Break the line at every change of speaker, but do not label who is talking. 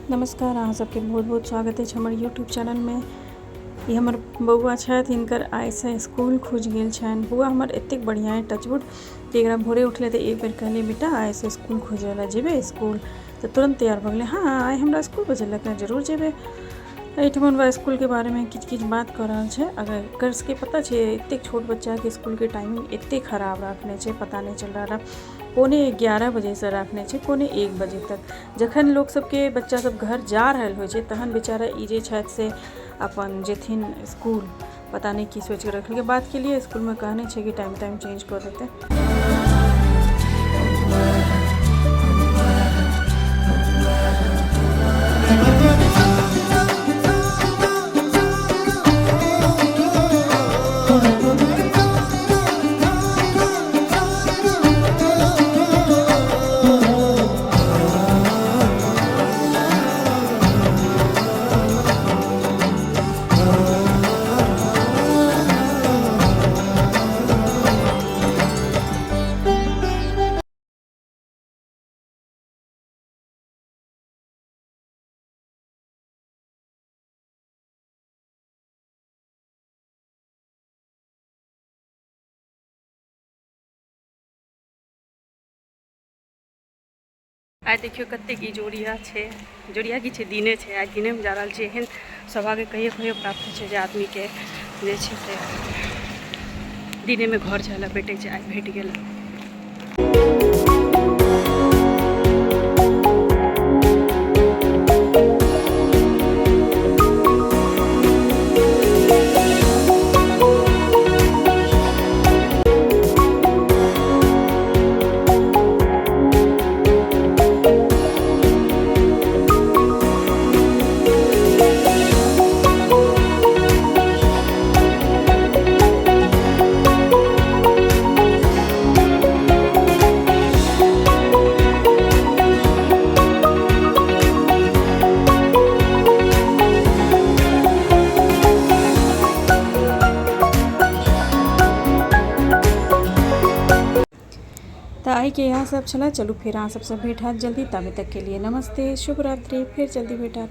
नमस्कार, अहाँ सबके बहुत बहुत स्वागत अछि हमर यूट्यूब चैनलमे। ई हमर बौआ छथि, हिनकर आइसँ स्कूल खुजि गेल छनि। बौआ हमर एतेक बढ़िआँ अइ, टचवुड, कि एकरा भोरे उठलै तऽ एक बेर कहलियै, बेटा, आइसँ स्कूल खुजै लए, जेबै स्कूल? तऽ तुरन्त तैयार भऽ गेलै, हँ, आइ हमरा स्कूल बजेलक हँ, जरूर जेबै। एहिठमन वएह स्कूलके बारेमे किछु किछु बात कऽ रहल छै। अगर एकर सबके पता छै, एतेक छोट बच्चाके स्कूलके टाइमिंग एतेक खराब राखने छै, पता नहि चलि रहल। 10:45 बजेसँ राखने छै 12:45 बजे तक, जखन लोक सबके बच्चा सब घर जा रहल होइ छै, तहन बेचारा ई जे छथि से अपन जेथिन स्कूल। पता नहि की सोचि कऽ रखलकै। बात केलियै स्कूलमे, कहने छै कि टाइम टाइम चेंज कऽ देतै। आइ देखियौ कतेक इजोरिया छै। इजोरिया की छै, दिने छै। आइ दिनेमे जा रहल छै। एहन सौभाग्य कहियो कहियो प्राप्त होइ छै जे आदमीके जे छै से दिनेमे घर जाय लए भेटै छै। आइ भेट गेल। तऽ आइके इएह सब छलै। चलू, फेर अहाँ सबसँ भेंट हैत जल्दी। ताबे तकके लिए नमस्ते, शुभ रात्रि। फेर जल्दी भेंट हैत।